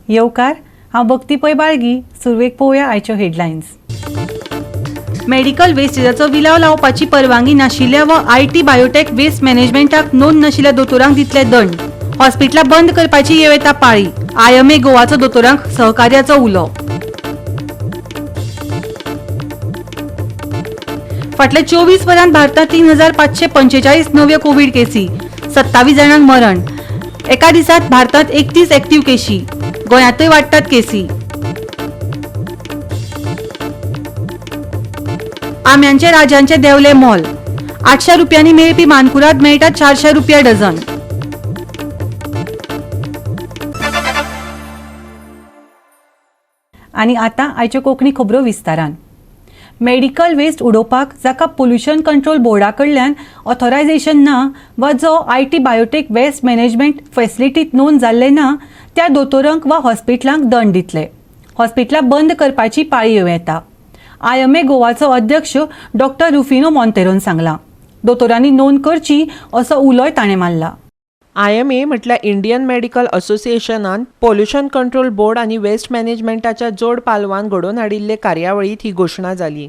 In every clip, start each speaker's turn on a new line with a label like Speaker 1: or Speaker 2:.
Speaker 1: येवकार. हांव भक्ती पै बाळगी. सुरवेक पळोवया आयच्यो हेडलायन्स. मेडिकल वेस्टेजाचो विलाव लावपाची परवानगी नाशिल्ल्या वा IT biotech waste मॅनेजमेंटाक नोंद नाशिल्ल्या दोतोरांक दितले दंड. हॉस्पिटलां बंद करपाची येव येता पाळी. आयएमए गोवाचो दोतोरांक सहकार्याचो उलो. फाटल्या 24 वरांत भारतांत 3545 नव्यो कोवीड केसी, 27 जाणांक मरण. एका दिसात भारतांत 31 एक्टीव केशी. गोंयांतय वाडटात केसी. आम्यांचे राजांचे देंवले मोल. 800 रुपयांनी मेळपी मानकुराद मेळटा 400 रुपया डझन. आनी आतां आयच्यो कोंकणी खबरो विस्तारान. मेडिकल वेस्ट उडोवपाक जाका पोल्युशन कंट्रोल बोर्डा कडल्यान ऑथोरायझेशन ना वा जो IT biotech waste management फॅसिलिटीत नोंद जाल्ले ना, त्या दोतोरांक वा हॉस्पिटलांक दंड दितले. हॉस्पिटलां बंद करपाची पाळी येवं येता, आयएमए गोवाचो अध्यक्ष डॉक्टर रुफिनो मोंतेरोन सांगलां. दोतोरांनी नोंद करची असो उलोय ताणें मारला.
Speaker 2: आयएमए म्हटल्यार इंडियन मेडिकल असोसिएशनान पोल्युशन कंट्रोल बोर्ड आनी वेस्ट मॅनेजमेंटाच्या जोड पालवान घडोवन हाडिल्ले कार्यावळींत ही घोशणा जाली.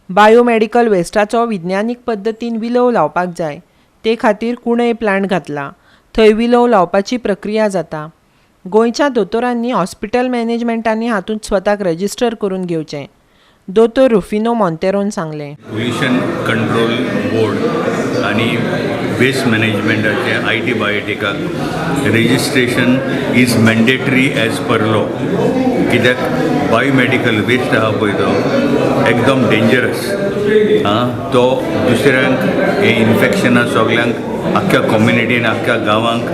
Speaker 2: बायोमेडिकल वेस्टाचो विज्ञानीक पद्दतीन विलोव लावपाक जाय. ते खातीर कुंडय प्लांट घातला. थंय विलोव लावपाची प्रक्रिया जाता. गोंयच्या दोतोरांनी, हॉस्पिटल मॅनेजमेंटांनी हातूंत स्वताक रजिस्टर करून घेवचें, दोतोर रुफिनो मोंतेरोन सांगलें.
Speaker 3: पोल्युशन कंट्रोल बोर्ड आनी वेस्ट मॅनेजमेंटाचे IT बायोटेकाक registration is mandatory as per law, कित्याक बायोमेडिकल वेस्ट आहा पळय तो एकदम डेंजरस आं. तो दुसऱ्यांक हे इन्फेक्शनां सगल्यांक, आख्ख्या कम्युनिटीन, आख्ख्या गांवांक,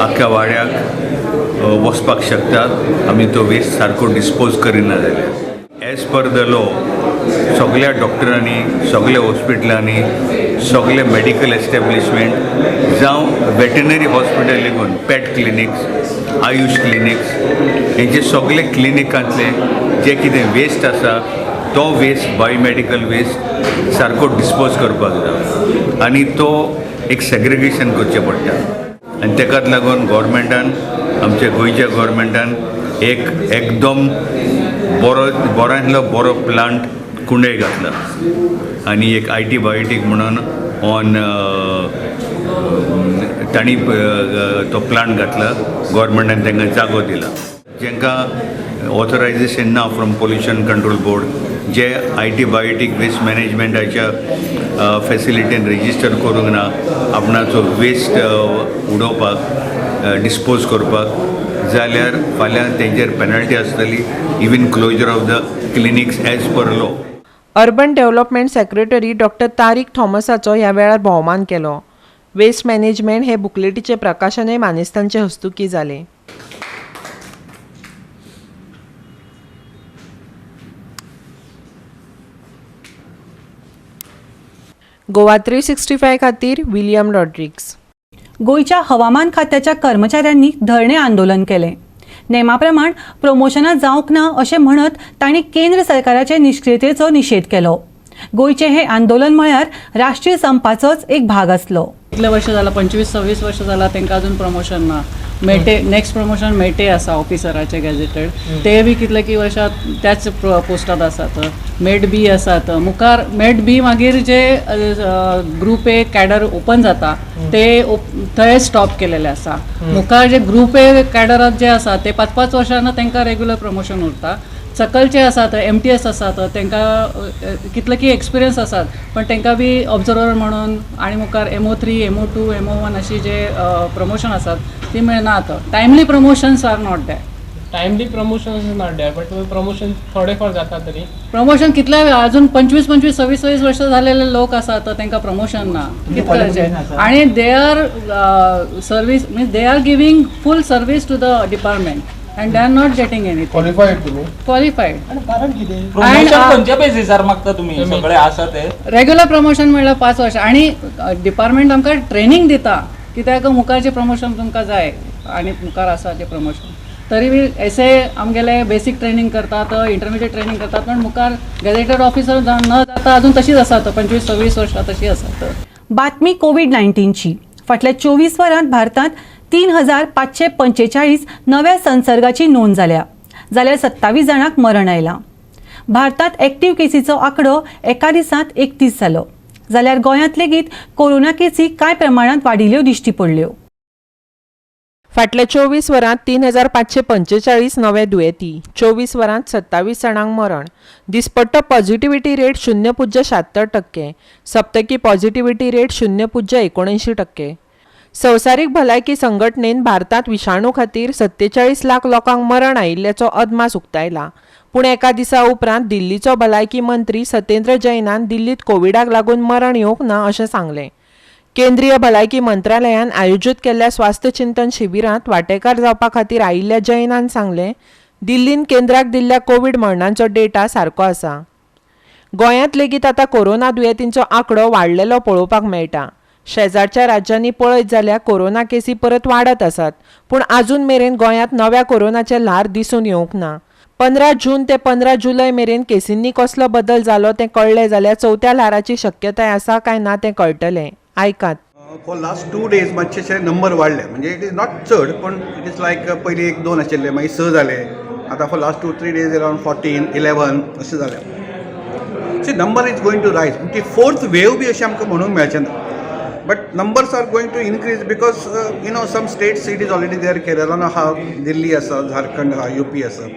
Speaker 3: आख्ख्या वाड्याक वचपाक शकता, आमी तो वेस्ट सारको डिस्पोज करिना जाल्यार. एज पर the law सगल्या डॉक्टरांनी, सगल्या हॉस्पिटलांनी, सगळे मेडिकल एस्टॅब्लिशमेंट जावं वेटनरी हॉस्पिटल लेगून, पेट क्लिनिक्स, आयुश क्लिनिक्स, हेंचे सगळे क्लिनिकांतले जे कितें वेस्ट आसा तो वेस्ट, बायोमेडिकल वेस्ट सारको डिस्पोज करपाक जाय आनी तो एक सेग्रिगेशन करचें पडटा. आनी तेकाच लागून गोवोरमेंटान, आमच्या गोंयच्या गोवोरमेंटान एक एकदम बरो, बऱ्यांतलो बरो प्लांट कुंडय घातला आनी एक IT biotech म्हणून ऑन तांणी तो प्लांट घातला. गोवोरमेंटान तांकां जागो दिला. जांकां ऑथरायझेशन ना फ्रॉम पोल्युशन कंट्रोल बोर्ड, जे IT biotech waste मॅनेजमेंटाच्या फॅसिलिटीन रजिस्टर करूंक ना आपणाचो वेस्ट उडोवपाक, डिस्पोज करपाक, जाल्यार फाल्यां तेंचेर पेनल्टी आसतली, even closure of the clinics as per law.
Speaker 2: Urban development secretary doctor Tariq थॉमसाचो ह्या वेळार भोवमान केलो. वेस्ट मॅनेजमेंट हे बुकलेटीचें प्रकाशनय मानेस्तांचे हस्तुकीं जालें. गोवा 365 खातीर विलियम रॉड्रिग्स.
Speaker 1: गोंयच्या हवामान खात्याच्या कर्मचाऱ्यांनी धरणे आंदोलन केलें. नेमाप्रमाण प्रमोशनां जावंक ना अशें म्हणत तांणी केंद्र सरकाराचे निश्क्रियतेचो निशेध केलो. गोंयचें हें आंदोलन म्हळ्यार राष्ट्रीय संपाचोच एक भाग आसलो.
Speaker 4: कितले वर्ष जाला, 25 26 वर्ष जाला, तांकां अजून प्रमोशन ना. मेटे नेक्स्ट प्रमोशन मेटे आसा ऑफिसराचे गॅजेटेड, ते बी कितले की वर्षां त्याच पोस्टात आसात. मेट बी आसात, मुखार मेट बी, मागीर जे ग्रुप ए कॅडर ओपन जाता ते थंय स्टॉप केलेले आसा. मुखार जे ग्रुप ए कॅडरात जे आसा ते 5 5 वर्षांना तांकां रेगुलर प्रमोशन उरता. सकलचे आसात, एमटीएस आसात, तांकां कितले की एक्सपिरियन्स आसात, पण तांकां बी ऑब्जर्वर म्हणून आनी मुखार MO 3, MO 2, MO 1 अशी जे प्रमोशन आसात ती मेळना. आतां timely promotions are not there.
Speaker 5: Timely promotion is not there, but promotion थोडेफार जाता तरी.
Speaker 4: प्रमोशन कितले अजून 25 25 26 26 वर्ष झालेले लोक आसात, तांकां प्रमोशन ना. कितें करायचें? आणि they are service means they are giving full service to the department and they are not getting anything.
Speaker 6: Qualified तुम्ही?
Speaker 4: क्वॉलिफाईड.
Speaker 7: प्रमोशन खंयच्या बेसिसार मागता तुमी? सगळे आसा ते.
Speaker 4: रेग्युलर प्रमोशन म्हणल्यार 5 वर्षां आणि डिपार्टमेंट आमकां ट्रेनिंग दिता, कित्याक मुखारचें प्रमोशन तुमकां जाय आनी मुखार आसा तें प्रमोशन. तरी बी एसे आमगेले बेसीक ट्रेनिंग करतात, इंटरमिडिएट ट्रेनिंग करतात, पण मुखार गॅजेटेड ऑफिसर न जाता अजून तशीच आसात, 25 26 वर्षां तशी आसात.
Speaker 1: बातमी कोवीड 19ची. फाटल्या 24 वरांत भारतांत 3545 नव्या संसर्गाची नोंद जाल्या, जाल्यार 27 जाणांक मरण आयलां. भारतांत एक्टीव केसीचो आंकडो एका दिसांत 31 जालो, जाल्यार गोंयांत लेगीत कोरोना केसी कांय प्रमाणांत वाडिल्ल्यो दिश्टी पडल्यो.
Speaker 2: फाटल्या 24 वरांत 3545 नवे दुयेंती, 24 वरांत 27 जाणांक मरण. दिसपट्टो पॉझिटिव्हिटी रेट 0.76%, सप्तकी पॉझिटिव्हिटी रेट 0.79%. संवसारीक भलायकी संघटनेन भारतांत विशाणू खातीर 47 लाख लोकांक मरण आयिल्ल्याचो अदमास उक्तायला. पूण एका दिसा उपरांत दिल्लीचो भलायकी मंत्री सत्येंद्र जैनान दिल्लीत कोविडाक लागून मरण येवंक ना अशें सांगलें. केंद्रीय भलायकी मंत्रालयान आयोजीत केल्ल्या स्वास्थ्य चिंतन शिबिरांत वांटेकार जावपा खातीर आयिल्ल्या जैनान सांगलें, दिल्लीन केंद्राक दिल्ल्या कोवीड मरणांचो डेटा सारको आसा. गोंयांत लेगीत आतां कोरोना दुयेंतींचो आंकडो वाडलेलो पळोवपाक मेळटा. शेजारच्या राज्यांनी पळयत जाल्यार कोरोना केसी परत वाडत आसात, पूण आजून मेरेन गोंयांत नव्या कोरोनाचें ल्हार दिसून येवंक ना. 15 जून ते 15 जुलय मेरेन केसींनी कसलो बदल जालो तें कळ्ळें जाल्यार चवथ्या ल्हाराची शक्यताय आसा काय ना तें कळटलें. आयकात.
Speaker 6: फॉर लास्ट 2 डेज मातशेशे नंबर वाडले, म्हणजे it is not चड, पूण it is लायक पयलीं एक दोन आशिल्ले, मागीर 6 जाले. आतां for last 2-3 days around 14, 11 अशें जालें. See, number is going to rise. ती फोर्थ वेव बी अशें आमकां म्हणूंक मेळचें ना, but numbers are going to increase because you know some states it is already there. केरलान आहा, दिल्ली आसा, झारखंड आहा, युपी आसा,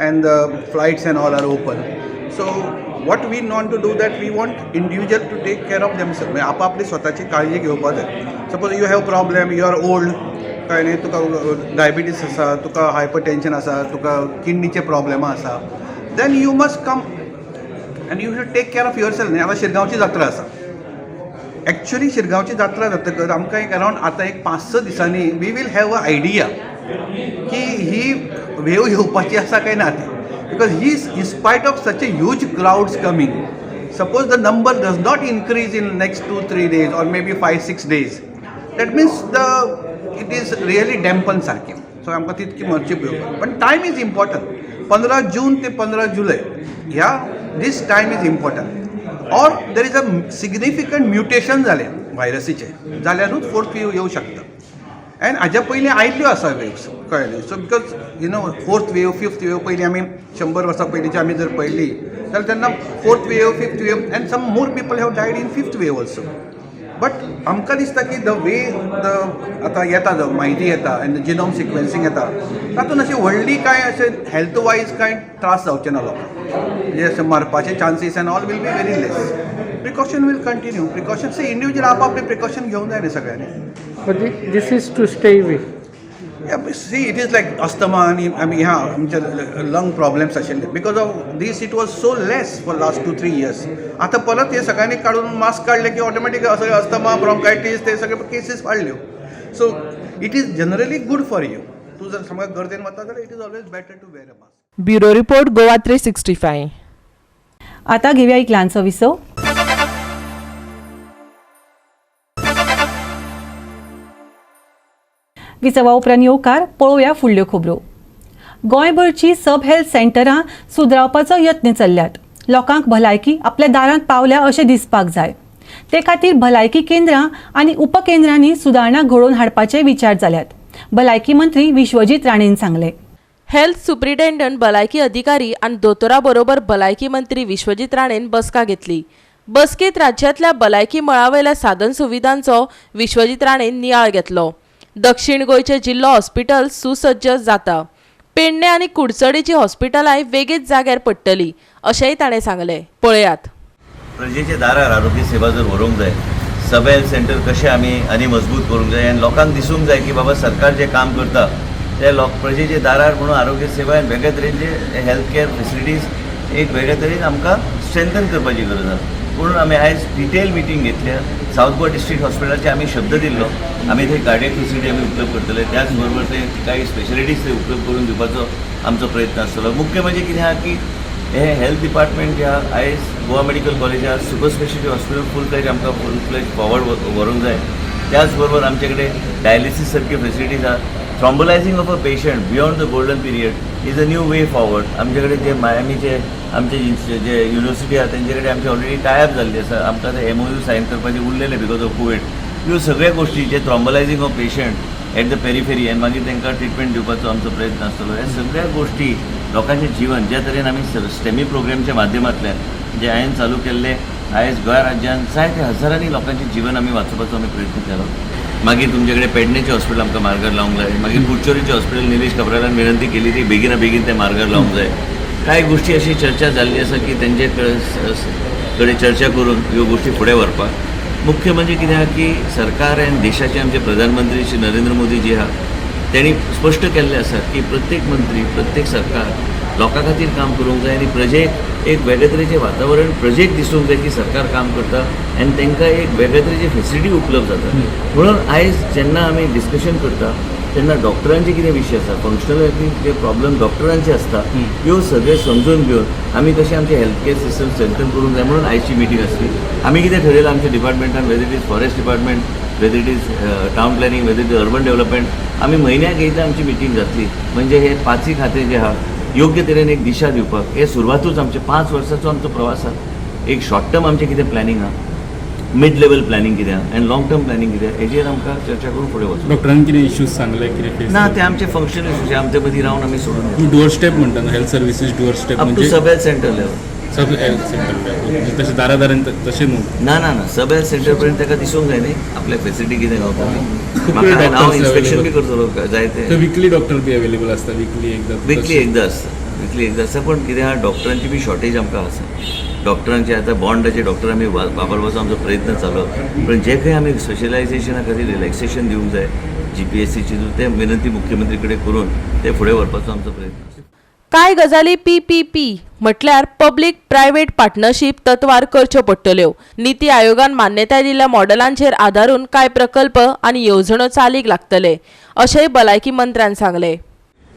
Speaker 6: and flights and all are open. So what we want to do, that we want individual to take care of themself. म्हणजे आपापली स्वताची काळजी घेवपाक जाय. Suppose you have problem, you are old, कळ्ळें न्ही, तुका डायबिटीस आसा, तुका हायपर टेंशन आसा, तुका किडनीचे प्रॉब्लेमां आसा, then you must come and you should take care of yourself. न्ही, आतां शिरगांवची जात्रा आसा. एक्चुअली शिरगांवची जात्रा जातकच आमकां एक अरावंड आतां एक 5-6 दिसांनी we will have a idea की ही वेव येवपाची आसा काय ना ती, because he in spite of such a huge crowds coming, suppose the number does not increase in next 2-3 days or maybe 5-6 days, that means the it is really dampen सारकें. So आमकां तितकी मरची पळोवपाक, पण टायम is important. 15 जून ते 15 जुलय ह्या this time is important. Or there is a significant mutation जालें व्हायरसीचें जाल्यारूच fourth वेव येवं शकता. एंड हाज्या पयलीं आयिल्ल्यो आसा वेव्स, कळ्ळें? So because you know fourth wave, fifth wave, पयलीं आमी 100 वर्सां पयलींची आमी जर पळयली जाल्यार तेन्ना fourth wave, fifth wave, and some more people have died in fifth wave also. But आमकां दिसता की the way the आतां येता, जो म्हायती येता एंड जिनोम सिक्वेन्सींग येता, तातूंत अशी व्हडली कांय अशें हेल्थ वायज कांय त्रास जावचे ना लोकांक. म्हणजे अशें मरपाचे chances and all will be very less. Precaution will continue. Precaution, see, individual आपापले प्रिकॉशन घेवंक जाय न्ही सगळ्यांनी.
Speaker 8: But this is to stay with.
Speaker 6: See, it is like asthma आनी आमी ह्या आमचे लंग प्रॉब्लेम्स आशिल्ले, because of this it was so less for last 2-3 years. आतां परत हे सगळ्यांनी काडून मास्क काडले की ऑटोमॅटीक सगळे अस्थमा, ब्रोंकायटीस, ते सगळे cases वाडल्यो. So it is generally good for you. तूं जर समज गर्देन वता जाल्यार it is always better to wear a mask.
Speaker 2: Bureau report, Goa 365.
Speaker 1: आता घेऊया एक ल्हानसो विसव. विसवा उपरांत येवकार. पळोवया फुडल्यो खबरो. गोंयभरची सब हेल्थ सेंटरां सुदरावपाचो यत्न चल्ल्यात. लोकांक भलायकी आपल्या दारांत पावल्या अशें दिसपाक जाय. ते खातीर भलायकी केंद्रां आनी उपकेंद्रांनी सुदारणा घडोवन हाडपाचे विचार जाल्यात, भलायकी मंत्री विश्वजीत राणेन सांगलें.
Speaker 9: हेल्थ सुप्रिटेंडंट, भलायकी अधिकारी आनी दोतोरा बरोबर भलायकी मंत्री विश्वजीत राणेन बसका घेतली. बसकेत राज्यांतल्या भलायकी मळावयल्या साधन सुविधांचो विश्वजीत राणेन नियाळ घेतलो. दक्षिण गोंयचे जिल्लो हॉस्पिटल सुसज्ज जाता. पेडणे आनी कुडचडेची हॉस्पिटलांय वेगींच जाग्यार पडटली अशेंय ताणें सांगलें. पळयात.
Speaker 10: प्रजेच्या दारार आरोग्य सेवा जर व्हरूंक जाय, सब हेल्थ सेंटर कशें आमी आनी मजबूत करूंक जाय आनी लोकांक दिसूंक जाय की बाबा सरकार जें काम करता ते लोक प्रजेच्या दारार म्हणून आरोग्य सेवा आनी वेगळे तरेचे हेल्थ केअर फेसिलिटीज एक वेगळे तरेन आमकां स्ट्रेंथन करपाची गरज आसा. म्हणून आमी आयज डिटेल मिटींग घेतल्या. सावथ गोवा डिस्ट्रिक्ट हॉस्पिटलाचे आमी शब्द दिल्लो, आमी थंय कार्डियक फेसिलिटी आमी उपलब्ध करतले. त्याच बरोबर ते काही स्पेशलिटीज थंय उपलब्ध करून दिवपाचो आमचो प्रयत्न आसतलो. मुख्य म्हणजे कितें आहा की हे हेल्थ डिपार्टमेंट जे आहा, आयज गोवा मेडिकल कॉलेज आहा, super speciality hospital full fledge आमकां फूल फ्लेज फॉवर्ड व्हरूंक जाय. त्याच बरोबर आमचे कडेन डायलिसीस सारक्यो फेसिलिटीज आहा. Thrombolysing of a patient beyond the golden period is a new way forward. आमचे कडेन जे मायामीचे आमचे जे युनिवर्सिटी आहा तेंचे कडेन आमचे ऑलरेडी टायअप जाल्ली आसा. आमकां ते एमओयू सायन करपाचे उरलेले because of Covid. ह्यो सगळ्या गोश्टी जे thrombolysing of patient at the periphery आनी मागीर तांकां ट्रिटमेंट दिवपाचो आमचो प्रयत्न आसतलो. ह्या सगळ्या गोश्टी लोकांचें जिवन ज्या तरेन आमी स्टेमी प्रोग्रामच्या माध्यमांतल्यान जे हांवें चालू केल्ले, आयज गोंया राज्यान जायते हजारांनी लोकांचें जिवन आमी वाचोवपाचो आमी प्रयत्न केलो. मागीर तुमचे कडेन पेडणेचें हॉस्पिटल आमकां मार्गार लावंक जाय. मागीर कुडचोरीचें हॉस्पिटल निलेश काब्रालान विनंती केली ती बेगिना बेगीन तें मार्गार लावंक जाय. कांय गोश्टी अशी चर्चा जाल्ली आसा की तेंचे कडेन चर्चा करून ह्यो गोश्टी फुडें व्हरपाक. मुख्य म्हणजे कितें आहा की सरकार आनी देशाचे आमचे प्रधानमंत्री श्री नरेंद्र मोदी जी आहा, तेणी स्पश्ट केल्लें आसा की प्रत्येक मंत्री, प्रत्येक सरकार लोकां खातीर काम करूंक जाय आनी प्रजेक एक वेगळे तरेचें वातावरण प्रजेक दिसूंक जाय की सरकार काम करता आनी तांकां एक वेगळे तरेची फेसिलिटी उपलब्ध जाता. म्हणून आयज जेन्ना आमी डिस्कशन करता तेन्ना डॉक्टरांचे कितें विशय आसा, फंक्शनल जे प्रॉब्लम डॉक्टरांचे आसता, ह्यो सगळे समजून घेवन आमी कशें आमचें हेल्थ केअर सिस्टम स्ट्रेंथन करूंक जाय म्हणून आयची मिटींग आसली. आमी कितें ठरयलां आमच्या डिपार्टमेंटान, whether it is forest department, whether it is town planning, whether it is urban development, आमी म्हयन्याक एकदां आमची मिटींग जातली. म्हणजे हे पांचय खातें जे आहा योग्य तरेन एक दिशा दिवपाक. हे सुरवातूच आमचे 5 वर्साचो आमचो प्रवास आहा. एक शॉर्ट टर्म आमचें कितें प्लॅनिंग आहा, मिड लेवल प्लॅनिंग कितें आहा आनी लाँग टर्म प्लॅनिंग कितें आहा, हेजेर आमकां चर्चा करून फुडें वचूं.
Speaker 11: डॉक्टरान कितें इश्यूज सांगले, कितें फेस?
Speaker 10: ना, ते आमचे फंक्शन इश्यूज आमचे मदीं रावन आमी सोडून दिता.
Speaker 11: डोअर स्टेप म्हणटा न्हू, health services door step?
Speaker 10: Up to
Speaker 11: म्हणजे
Speaker 10: sub health centre level.
Speaker 11: Sub health centre म्हणजे तशें दारा दारान तशें न्हू?
Speaker 10: ना ना ना, सब हेल्थ सेंटर पर्यंत ताका दिसूंक जाय न्ही आपल्याक फेसिलिटी कितें गावता ती.
Speaker 11: खूब
Speaker 10: म्हाका
Speaker 11: कडेन
Speaker 10: हांव
Speaker 11: doctors
Speaker 10: inspection बी
Speaker 11: available.
Speaker 10: करतलो जायते.
Speaker 11: थंय विकली डॉक्टर बी अवेलेबल आसता, विकली एकदां?
Speaker 10: विकली एकदां आसता, विकली एकदां आसता. पूण कितें आहा, डॉक्टरांची बी शॉर्टेज आमकां आसा. डॉक्टरांचे आतां बॉन्डाचे डॉक्टर आमी वापरपाचो आमचो प्रयत्न चालू, पूण जे खंय आमी स्पेशलायझेशना खातीर रिलॅक्सेशन दिवंक जाय जीपीएससीची, ते विनंती मुख्यमंत्री कडेन करून ते फुडें व्हरपाचो आमचो प्रयत्न आसा.
Speaker 9: कांय गजाली पीपीपी म्हटल्यार पब्लीक प्रायव्हेट पार्टनरशीप तत्वार करच्यो पडटल्यो. निती आयोगान मान्यताय दिल्ल्या मॉडेलांचेर आदारून कांय प्रकल्प आनी येवजण्यो चालीक लागतले, अशेंय भलायकी मंत्र्यान सांगलें.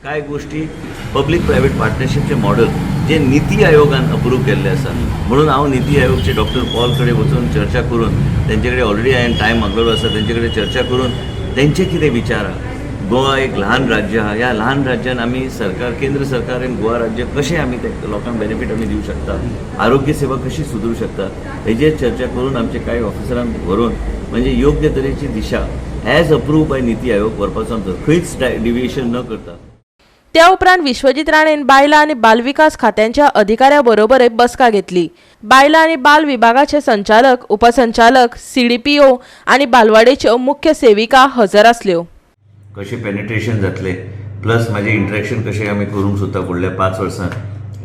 Speaker 10: कांय गोश्टी पब्लीक प्रायवेट पार्टनरशीपचे मॉडल जे निती आयोगान अप्रूव केल्ले आसा, म्हणून हांव निती आयोगचे डॉक्टर पॉल कडेन वचून चर्चा करून, तेंचे कडेन ऑलरेडी हांवें टायम मागलेलो आसा, तेंचे कडेन चर्चा करून तेंचे कितें विचार आहा, गोवा एक ल्हान राज्य आहा, ह्या ल्हान राज्यान आमी सरकार, केंद्र सरकार आनी गोवा राज्य कशें आमी ते लोकांक बेनिफीट आमी दिवं शकता, आरोग्य सेवा कशी सुदरूं शकता, हेजेर चर्चा करून आमचे कांय ऑफिसरांक व्हरून म्हणजे योग्य तरेची दिशा as approve by NITI Aayog व्हरपाचो आमचो, खंयच डिविएशन न करता.
Speaker 9: त्या उपरांत विश्वजीत राणेन बायलां आनी बाल विकास खात्यांच्या अधिकाऱ्या बरोबरय बसका घेतली. बायलां आनी बाल विभागाचे संचालक, उपसंचालक, सीडीपीओ आनी बालवाडेच्यो मुख्य सेविका हजर आसल्यो.
Speaker 10: कशें पेनिट्रेशन जातलें, प्लस म्हाजें इंट्रॅक्शन कशें आमी करूंक सोदता फुडल्या 5 वर्सां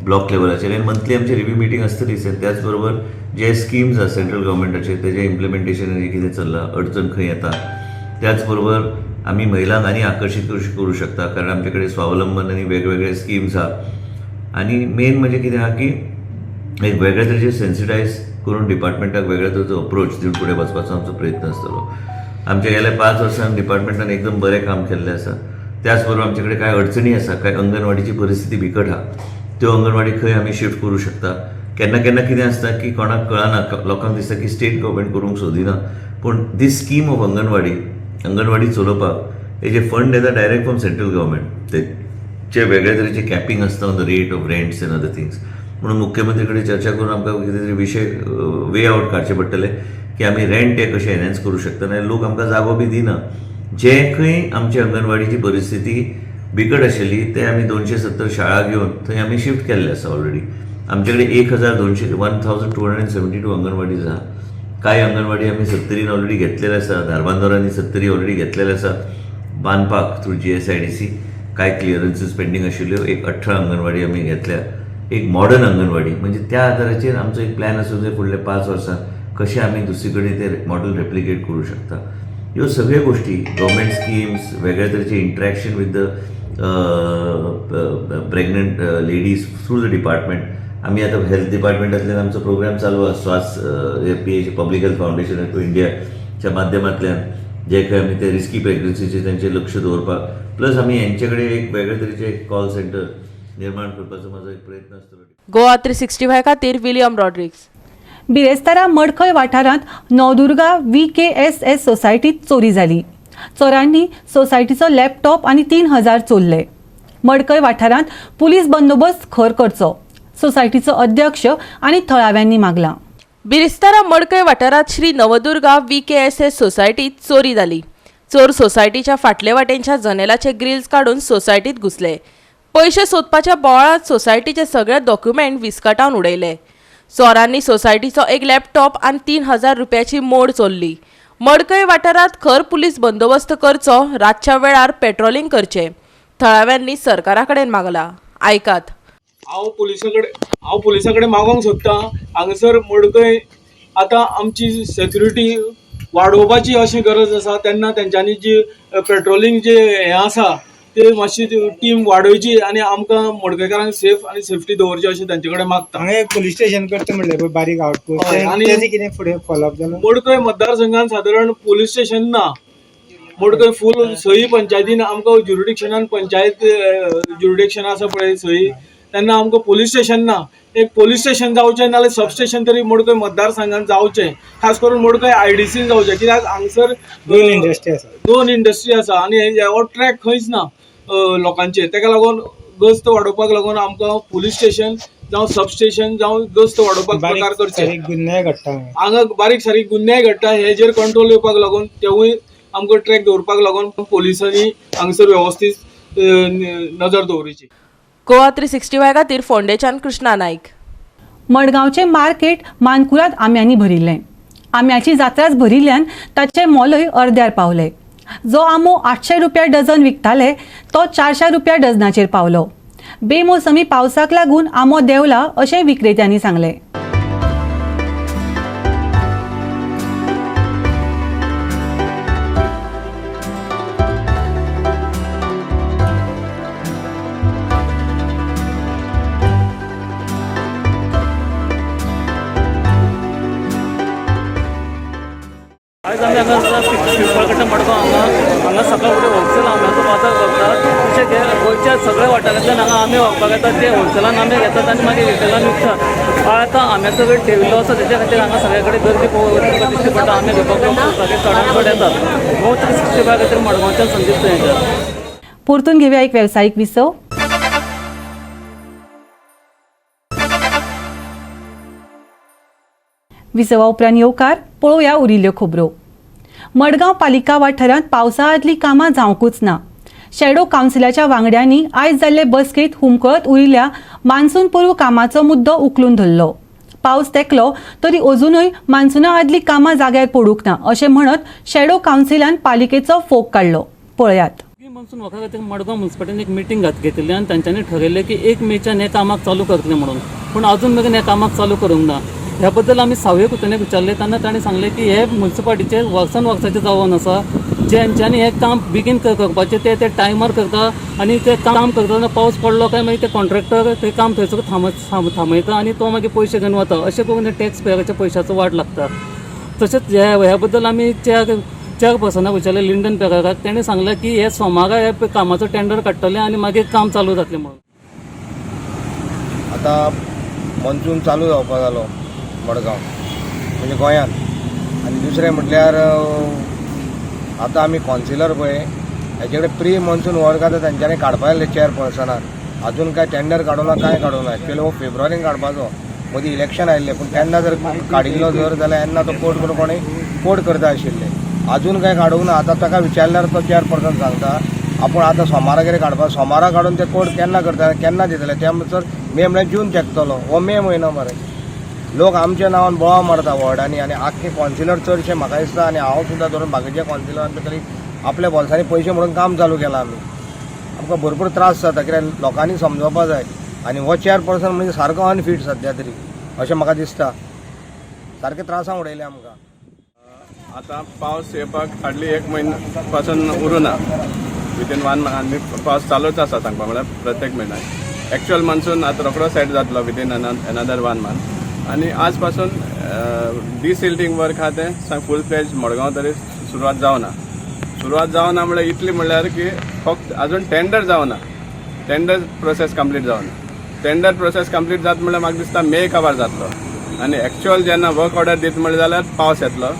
Speaker 10: ब्लॉक लेवलाचेर आनी मंथली आमची रिव्यू मिटींग आसतलीच. आनी त्याच बरोबर जे स्किम्स आसा सेंट्रल गव्हर्मेंटाचे, तेजें इम्प्लिमेंटेशन कितें चल्लां, अडचण खंय येता, त्याच बरोबर आमी महिलांक आनी आकर्शीत कशें करूं शकता, कारण आमचे कडेन स्वावलंबन आनी वेगवेगळे स्किम्स आहा. आनी मेन म्हणजे कितें आहा की एक वेगळे तरेचे सेन्सिटायज करून डिपार्टमेंटाक वेगळे तरेचो अप्रोच दिवन फुडें वचपाचो आमचो प्रयत्न आसतलो. आमच्या गेल्या 5 वर्सांत डिपार्टमेंटान एकदम बरें काम केल्लें आसा. त्याच बरोबर आमचे कडेन कांय अडचणी आसा, कांय अंगणवाडीची परिस्थिती बिकट आहा, त्यो अंगणवाडी खंय आमी शिफ्ट करूं शकता. केन्ना केन्ना कितें आसता की कोणाक कळना, लोकांक दिसता की स्टेट गव्हर्मेंट करूंक सोदिना, पूण दीस स्कीम ऑफ अंगणवाडी, अंगणवाडी चलोवपाक हेजे फंड येता डायरेक्ट फ्रॉम सेंट्रल गव्हर्मेंट, ते वेगळे तरेचे कॅपिंग आसता on the rate of rents and other things. म्हणून मुख्यमंत्री कडेन चर्चा करून आमकां कितें तरी विशय वे आवट काडचे पडटले की आमी रेंट हे कशें एनहेन्स करूं शकता, नाल्यार लोक आमकां जागो बी दिना. जे खंय आमची अंगणवाडीची परिस्थिती बिकट आशिल्ली ते आमी 270 शाळा घेवन थंय आमी शिफ्ट केल्ले आसा. ऑलरेडी आमचे कडेन 1200, 1272 अंगणवाडीज आहा. कांय अंगणवाडी आमी सत्तरीन ऑलरेडी घेतलेले आसा, धारबांदोरांनी सत्तरी ऑलरेडी घेतलेले आसा बांदपाक थ्रू जीएसआयडीसी. कांय क्लियरन्सीस पेंडींग आशिल्ल्यो, एक 18 अंगणवाडी आमी घेतल्या. एक मॉडर्न अंगणवाडी म्हणजे त्या आधाराचेर आमचो एक प्लॅन आसूं जाय फुडले 5 वर्सां कशें आमी दुसरी कडेन ते मॉडल रेप्लिकेट करूं शकता. ह्यो सगळ्यो गोश्टी, गव्हर्मेंट स्किम्स, वेगळ्या तरेचे interaction with the pregnant ladies through the department. आमी आतां हेल्थ डिपार्टमेंटांतल्यान आमचो प्रोग्राम चालू आसा, स्वास P H public health foundation of इंडियाच्या माध्यमांतल्यान जे खंय आमी ते रिस्की प्रेग्नन्सीचेर तेंचेर लक्ष दवरपाक, प्लस आमी हेंचे कडेन एक वेगळे तरेचे एक कॉल सेंटर निर्माण करपाचो म्हाजो एक प्रयत्न आसतलो.
Speaker 9: गोवा 365 खातीर विलियम रॉड्रिक्स.
Speaker 1: बिरेस्तारा मडकय वाठारांत नवदुर्गा व्हीकेएसएस सोसायटीत चोरी जाली. चोरांनी सोसायटीचो लॅपटॉप आनी 3000 चोरले. मडकय वाठारांत पुलीस बंदोबस्त खर करचो, सोसायटीचो अध्यक्ष आनी थळाव्यांनी मागलां.
Speaker 9: बिरेस्तारा मडकय वाठारांत श्री नवदुर्गा व्हीकेएसएस सोसायटीत चोरी जाली. चोर सोसायटीच्या फाटले वाटेनच्या जनेलाचे ग्रिल्स काडून सोसायटीत घुसले. पयशे सोदपाच्या बोवाळांत सोसायटीचे सगळे डॉक्युमेंट विस्कटावन उडयले. चोरांनी सोसायटीचो एक लॅपटॉप आनी 3000 रुपयाची मोड चोरली. मडकय वाठारांत खर पुलीस बंदोबस्त करचो, रातच्या वेळार पेट्रोलिंग करचें थळाव्यांनी सरकारा कडेन मागला. आयकात.
Speaker 5: हांव पुलिसा कडेन मागोंक सोदता, हांगासर मडकय आतां आमची सेक्युरिटी वाडोवपाची अशी गरज आसा. तेन्ना तेंच्यांनी जी पेट्रोलिंग जे हें आसा ते मातशी टीम वाडोवची आनी आमकां मडकयकारांक सेफ आनी सेफ्टी दवरची अशें तेंचे कडेन मागता.
Speaker 12: हांगा एक पुलीस स्टेशन करता म्हणलें पळय बारीक आउटपोस्ट, आनी कितें फुडें फॉलोअप जालो?
Speaker 5: मडकय मतदारसंघान सादारण पुलीस स्टेशन ना. मडकय फूल सई पंचायतीन आमकां ज्युरिडिक्शनान पंचायत ज्युरिडिक्शन आसा पळय सई, तेन्ना आमकां पुलीस स्टेशन ना. एक पुलीस स्टेशन जावचें नाल्यार सब स्टेशन तरी मडकय मतदारसंघान जावचें, खास करून मडकय आयडीसीन जावचें, कित्याक हांगसर दोन इंडस्ट्री आसा आनी हो ट्रॅक खंयच ना लोकांचेर. तेका लागून गस्त वाडोवपाक लागून आमकां पुलीस स्टेशन जावं सब स्टेशन जावं गस्त वाडोवपाक प्रकार करचे.
Speaker 12: गुन्यांव घडटा
Speaker 5: हांगा, बारीक सारीक गुन्यांव घडटा, हेजेर कंट्रोल येवपाक लागून तेवूय आमकां ट्रॅक दवरपाक लागून पोलिसांनी हांगसर वेवस्थीत नजर दवरची.
Speaker 9: गोवा 365 खातीर फोंडेच्यान कृष्णा नाईक.
Speaker 1: मडगांवचें मार्केट मानकुराद आंब्यांनी भरिल्लें. आंब्याची जात्राच भरिल्ल्यान ताचें मोलय अर्द्यार पावलें. जो आंबो 800 रुपया डझन विकताले तो 400 रुपया डझनाचेर पावलो. बेमोसमी पावसाक लागून आंबो देंवला अशें विक्रेत्यांनी सांगलें.
Speaker 7: आयज आमी हांगा पिंपळकट्टा मडगांव हांगा हांगा सकाळ फुडें होलसेल आंब्याचो बाजार भरता. तशें गोंयच्या सगळ्या वाठारांतल्यान हांगा आंबे व्हरपाक येतात, ते होलसेलान आंबे घेतात आनी मागीर रिटेलान विकतात. आतां आंब्याचो रेट देंविल्लो आसा, तेच्या खातीर हांगा सगळे कडेन गर्दी पळोवपाक दिश्टी पडटा. आंबे घेवपाक लोक सगळे चडान चड येतात. गोवा 365 खातीर मडगांवच्यान संदीप तुयेंकार.
Speaker 1: परतून घेवया एक वेवसायीक विसव. विसवा उपरांत येवकार पळोवया उरिल्ल्यो खबरो. मडगांव पालिका वाठारांत पावसा आदलीं कामां जावंकूच ना. शॅडो कावन्सिलाच्या वांगड्यांनी आयज जाल्ले बसकेंत हुमकळत उरिल्ल्या मान्सून पूर्व कामाचो मुद्दो उखलून धरलो. पावस तेकलो तरी अजुनूय मान्सुना आदलीं कामां जाग्यार पडूंक ना अशें म्हणत शॅडो कावन्सिलान पालिकेचो फोग काडलो. पळयात.
Speaker 7: मान्सून वखदा खातीर मडगांव म्युनिसिपालिटीन एक मिटींग घेतिल्ली आनी तांच्यांनी ठरयल्लें की 1 मेच्यान हें कामाक चालू करतलें म्हणून, पूण अजून मेरेन हें कामाक चालू करूंक ना. ह्या बद्दल आमी सावय कुतण्याक विचारलें तेन्ना ताणें सांगलें की हे म्युनिसिपालिटीचे वर्सान वर्साचें जावन आसा, जेंच्यांनी हें काम बेगीन करपाचें ते ते टायमार करता आनी ते काम करतना पावस पडलो काय मागीर ते कॉन्ट्रॅक्टर ते काम थंयसर थांबयता आनी तो मागीर पयशे घेवन वता. अशें करून टॅक्स पेयराच्या पयशाचो वाट लागता. तशेंच ह्या बद्दल आमी चेअरपर्सनाक विचारलें, लिंडन पेराराक, तेणें सांगलें की हे सोमारा हे कामाचो टेंडर काडटले आनी मागीर काम चालू जातलें म्हणून.
Speaker 13: आतां मॉन्सून चालू जावपा जालो मडगांव म्हणजे गोंयांत, आनी दुसरें म्हटल्यार आतां आमी कॉन्सिलर पळय हेचे कडेन प्री मॉन्सून वर्क आतां तेंच्यांनी काडपा जाय चेअरपर्सनान. अजून काय टेंडर काडूंक ना, कांय काडूंक ना. एक्चुअली हो फेब्रुवारीन काडपाचो, मदीं इलेक्शन आयिल्लें, पूण तेन्ना जर काडिल्लो जर जाल्यार तेन्ना तो कोर्ट करून कोणूय कोर्ट करता आशिल्ले. अजून कांय काडूंक ना. आतां ताका विचारल्यार तो चेअरपर्सन सांगता आपूण आतां सोमारा कितें काडपा, सोमारा काडून ते कोर्ट केन्ना करता, केन्ना दितले, ते म्हणसर मे म्हळ्यार जून तेंकतलो. हो मे म्हयनो मरे. लोक आमच्या नांवान बोवाळ मारता वॉर्डांनी आनी आख्खे कॉन्सिलर चडशे म्हाका दिसता, आनी हांव सुद्दां धरून बाकीच्या कॉन्सिलरान तरी आपल्या बोल्सांनी पयशे म्हणून काम चालू केलां. आमी आमकां भरपूर त्रास जाता, कित्याक लोकांनी समजोवपा जाय. आनी हो चेअरपर्सन म्हणजे सारको अनफीट सद्या तरी अशें म्हाका दिसता. सारके त्रासां उडयले आमकां.
Speaker 11: आतां पावस येवपाक हार्डली 1 म्हयनो पासून उरूना. विथीन 1 मंथ आनी पावस चालूच आसा सांगपा म्हळ्यार प्रत्येक म्हयन्याक. एक्चुअल मान्सून आतां रोखडो सेट जातलो विथीन अनदर 1 मंथ. आनी आज पासून डिसिल्टींग वर्क आहा तें फूल फ्लेज मडगांव तरी सुरवात जावना. सुरवात जावना म्हळ्यार इतली म्हळ्यार की फक्त अजून टेंडर जावना, टेंडर प्रोसेस कंप्लीट जावना. टेंडर प्रोसेस कंप्लीट जात म्हळ्यार म्हाका दिसता मे काबार जातलो. आनी एक्चुअल जेन्ना वर्क ऑर्डर दीत म्हणलें जाल्यार पावस येतलो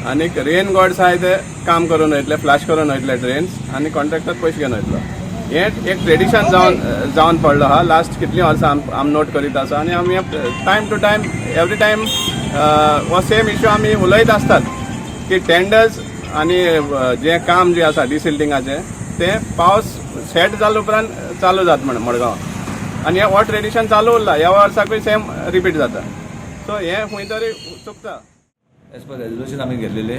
Speaker 11: आनी रेन गॉड्स आहाय ते काम करून वयतले, फ्लॅश करून वयतले ड्रेन्स आनी कॉन्ट्रॅक्टर पयशे घेवन वयतलो. हें एक ट्रेडिशन जावन पडलो आहा. लास्ट कितलीं वर्सां आम नोट करीत आसा आनी आमी time to time every time हो सेम इशू आमी उलयत आसतात की टेंडर्स आनी जें काम जें आसा डिसिल्टिंगाचें तें पावस सेट जाले उपरांत चालू जाता म्हण मडगांव आनी हें हो ट्रेडिशन चालू उरला. ह्या वर्साकूय सेम रिपीट जाता. सो हें खंय तरी चुकता.
Speaker 14: एज पर रेजोल्युशन आमी घेतलेले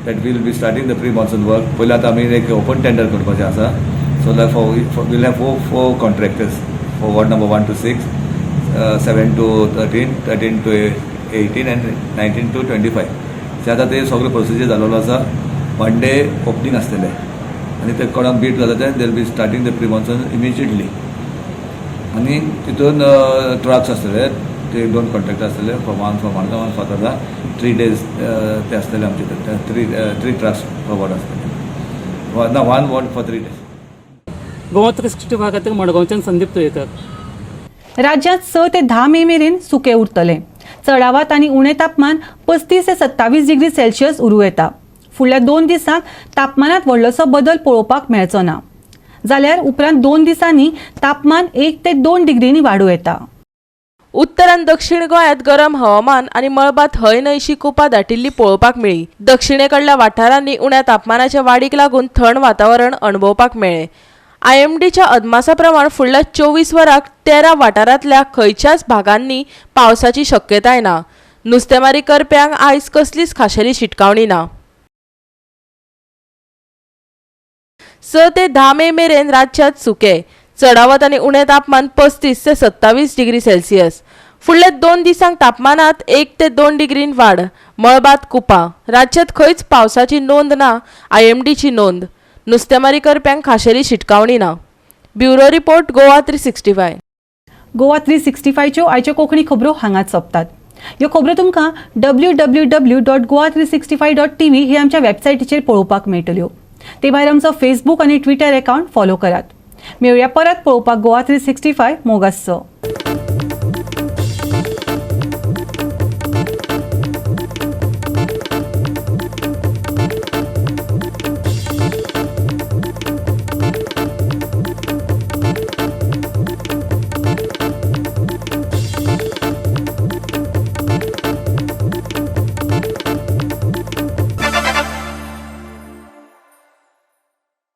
Speaker 14: that we'll be starting the pre monsoon work. पयलीं आतां आमी एक ओपन टेंडर करपाचें आसा. So like for we'll have four contractors for ward number 1 to 6, 7 to 13, 13 to 18 and 19 to 25. ते आतां ते सगळे प्रोसिजर जाल्लो आसा. वन डे ओपनींग आसतलें आनी ते कोणाक बीट जाता ते they'll be starting the pre monsoon immediately. आनी तितून ट्रक्स आसतले, ते दोन कॉन्ट्रॅक्टर आसतले, one for Margao, one for Fatorda. 3 days ते आसतले आमचे. थ्री ट्रक्स फॉर वॉर्ड आसतले ना, one ward for 3 days.
Speaker 7: Goa 365 खातीर मडगांवच्यान संदीप तुयेकर.
Speaker 1: राज्यांत 6 ते 10 मे मेरेन सुकें उरतलें. चडावत आनी उणें तापमान 35 ते 27 डिग्री सेल्सियस उरूं येता. फुडल्या 2 दिसांक तापमानात व्हडलोसो बदल पळोवपाक मेळचो ना, जाल्यार उपरांत 2 दिसांनी तापमान 1 ते 2 डिग्रींनी वाडूं येता.
Speaker 9: उत्तर आनी दक्षिण गोंयांत गरम हवामान आनी मळबांत हय न्हयशी कुपां दाटिल्ली पळोवपाक मेळ्ळी. दक्षिणेकडल्या वाठारांनी उण्या तापमानाच्या वाडीक लागून थंड वातावरण अणभवपाक मेळ्ळें. आयएमडीच्या अदमासा प्रमाण फुडल्या 24 वरांक 13 वाठारांतल्या खंयच्याच भागांनी पावसाची शक्यताय ना. नुस्तेमारी करप्यांक आयज कसलीच खाशेली शिटकावणी ना. 6 ते 10 मे मेरेन राज्यांत सुकें. चडावत आनी उणें तापमान 35 ते 27 डिग्री सेल्सियस. फुडल्या 2 दिसांक तापमानात 1 ते 2 डिग्रीन वाड. मळबात कुपां. राज्यांत खंयच पावसाची नोंद ना. आयएमडीची नोंद. नुस्तेमारी करप्यांक खाशेली शिटकावणी ना. Bureau report, Goa 365.
Speaker 1: Goa 365च्यो आयच्यो कोंकणी खबरो हांगाच सोंपतात. ह्यो खबरो तुमकां www.goa365.tv ही आमच्या वेबसायटीचेर पळोवपाक मेळटल्यो. ते भायर आमचो फेसबूक आनी ट्विटर अकावंट फॉलो करात. मेळुया परत पळोवपाक गोवा 365. मोग आसचो.